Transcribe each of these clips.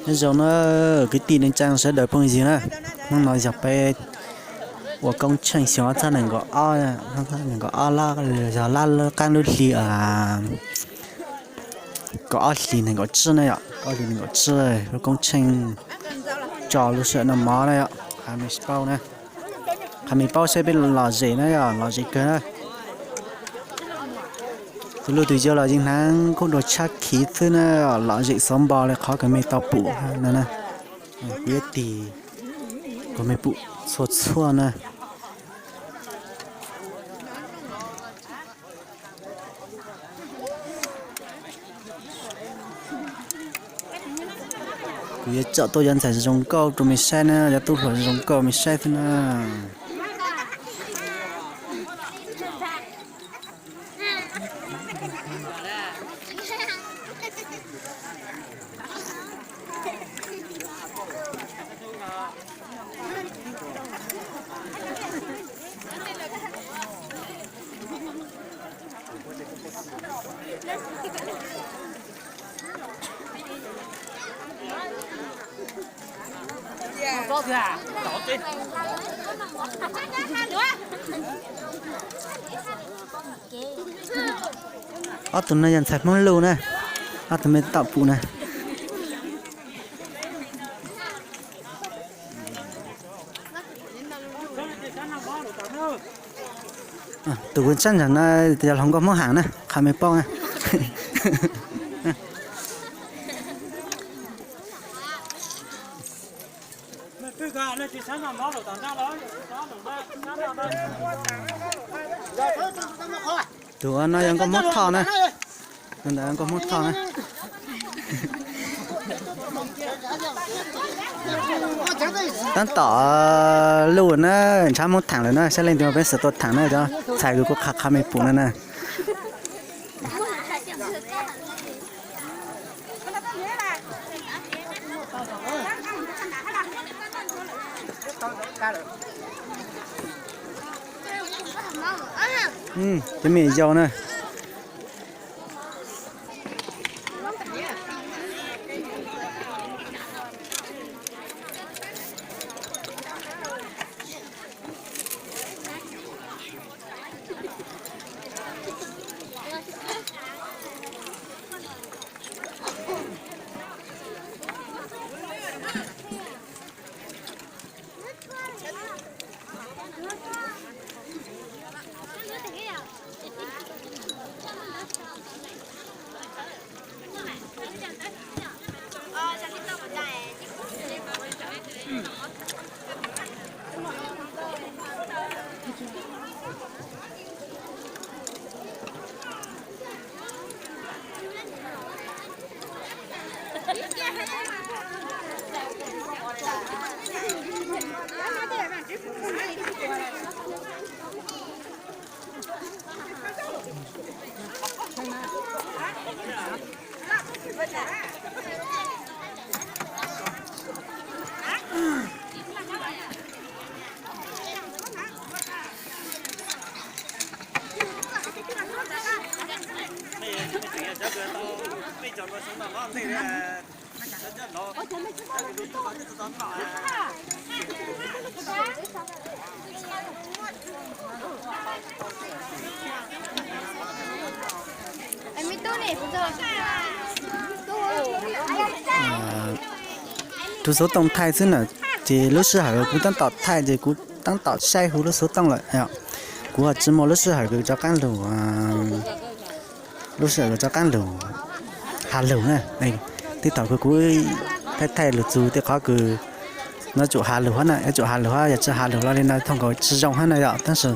Nyob zoo na kwv tij neej tsaa sawv daws phooj ywg na, hnub no yog peb ua koob tsheej xyoo ob txhiab nees nkaum ob, nees nkaum ob lub, yog lub qaab lub hli kaum ob hlis nees nkaum tsib na yom, kaum ob hlis nees nkaum tsib ua koob tsheej tso lub sij hawm noj mov na yom, qha me paub na, qha me paub saib peb lom zem na yom, lom zem kawg na. Tus luj tus yau los yeej hnav khaub dua tshab khiv xwb na, lom zem xov npo li qhov kws mej tau pum no na. Kuv yuav tig kom mej pum txhua txhua na. Kuv yuav tsom tuaj cov ntxhais zoo nkauj rau mej saib na, cov tub hluas zoo nkauj mej saib xwb na. Ob tug no yog ntxhais Hmoob Luj na, ob tug mej tom pum na. Tus kuv tshab ntsag no yog hluas nkauj Hmoob Ham na, qha mej paub na. Tus no yog nkauj Hmoob Thoj na, ntawd nkauj Hmoob Thoj na. Tab tom luj na, ntshav muab thaam lawm na, saib leej twg peb xav tuaj thaam na, cov ntxhais kws kuv qha qha mej pum no na. Cov me nyuam yaus na. Tus xuv tooj thaij xwb na, ces lub sij hawm kuv tab tom thaij ces kuv tab tom saib huv lub xuv tooj lawm. Kuv tsis muaj lub sij hawm kws rov qaab lug, lub sij hawm kws rov qaab lug has lug na. Tej thaum kws kuv thaij thaij lug txug tej qhov kws no tsum has lug hab na, yuav tsum has lug hab, yog tsis has lug los li no thooj nkaus tsis zoo hab na yom. Tab sis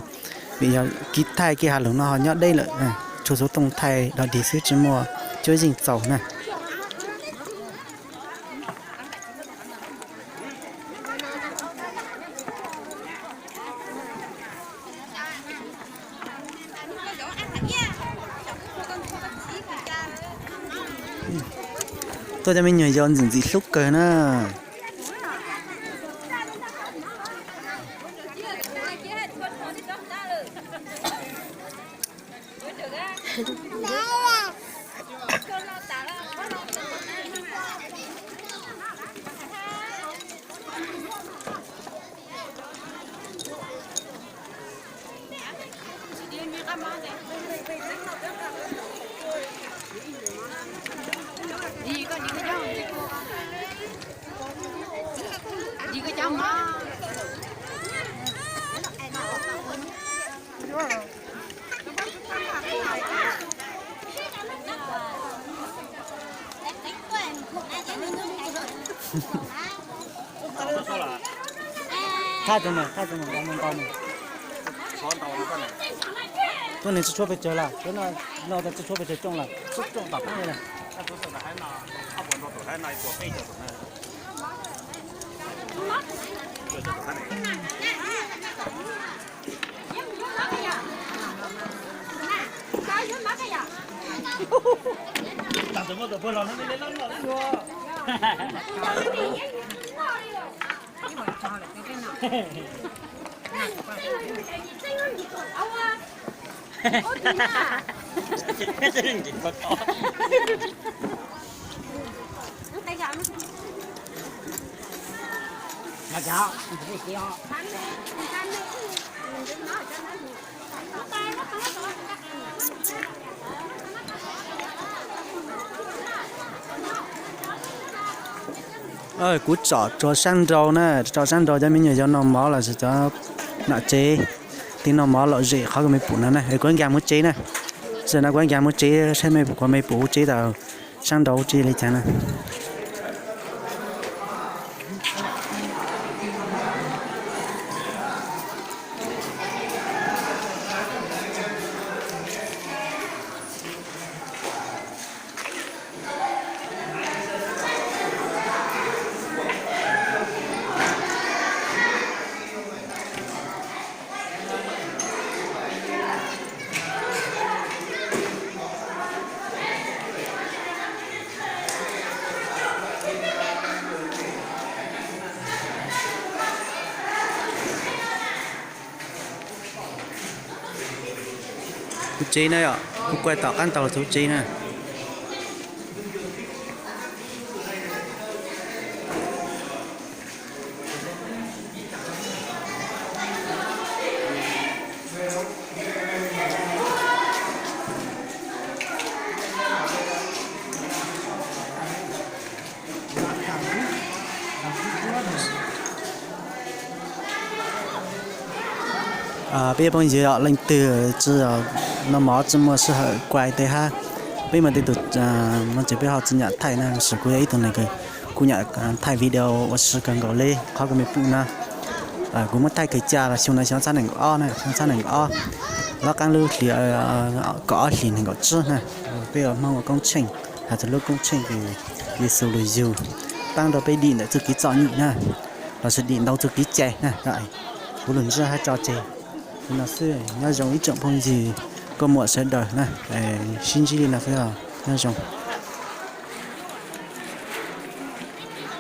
vim yog kev thaij kev has lug no ho nyob deb lawm, tshuav xuv tooj thaij dog dig xwb tsis muaj cuab yeej txaus na. Tuaj cov me nyuam yaus ntxim ntxim hlub kawg na. Thaj tso na, thaj tso na, nqa mus nqa mus. Tuab neeg tsis tshua pes tsawg lawm, tuab no tas tsis tshua pes tsawg coob lawm, tsis coob tom qab li lawm. Kuv tsom rau sab nraud na, rau sab nraud cov me nyuam yaus noj mov los sis cov nam tsev twb noj mov lom zem qhov kuv me pum no na, kuv nkag mus tsev na. Tam sim no kuv nkag mus tsev saib me pum, kuv me pum hauv tsev tau sab nraud tsev li cas na. Kuv tsev na yom, kuv kuaj tom qab ntaug txog tsev na. Peb phooj ywg leej twg tsis noj mov tsis muaj sij hawm kuaj tej hab, peb muaj tej tug, no ces peb ho tsis nyam thaij na, tab sis kuv yog ib tug neeg kuv nyam thaij video ua si kawg nkaus li qhov kuv me pum na. Kuv muab thaij kawg cas los xyoo no xyoo ob txhiab nees nkaum ob na, xyoo ob txhiab nees nkaum ob, lub qaab lub hli kaum ob hlis nees nkaum tsib na. Peb ua Hmoob ua koob tsheej, has txug lub koob tsheej Yexus lug yug, paab rau peb dim ntawm txuj kev txom nyem na, los sis dim ntau txuj kev cai na. Kuv lug ntsib hab tso tseg li no xwb, nyob zoo ib tsoom phooj ywg, koj muam sawv daws na, sib ntsib li no xwb, nyob zoo.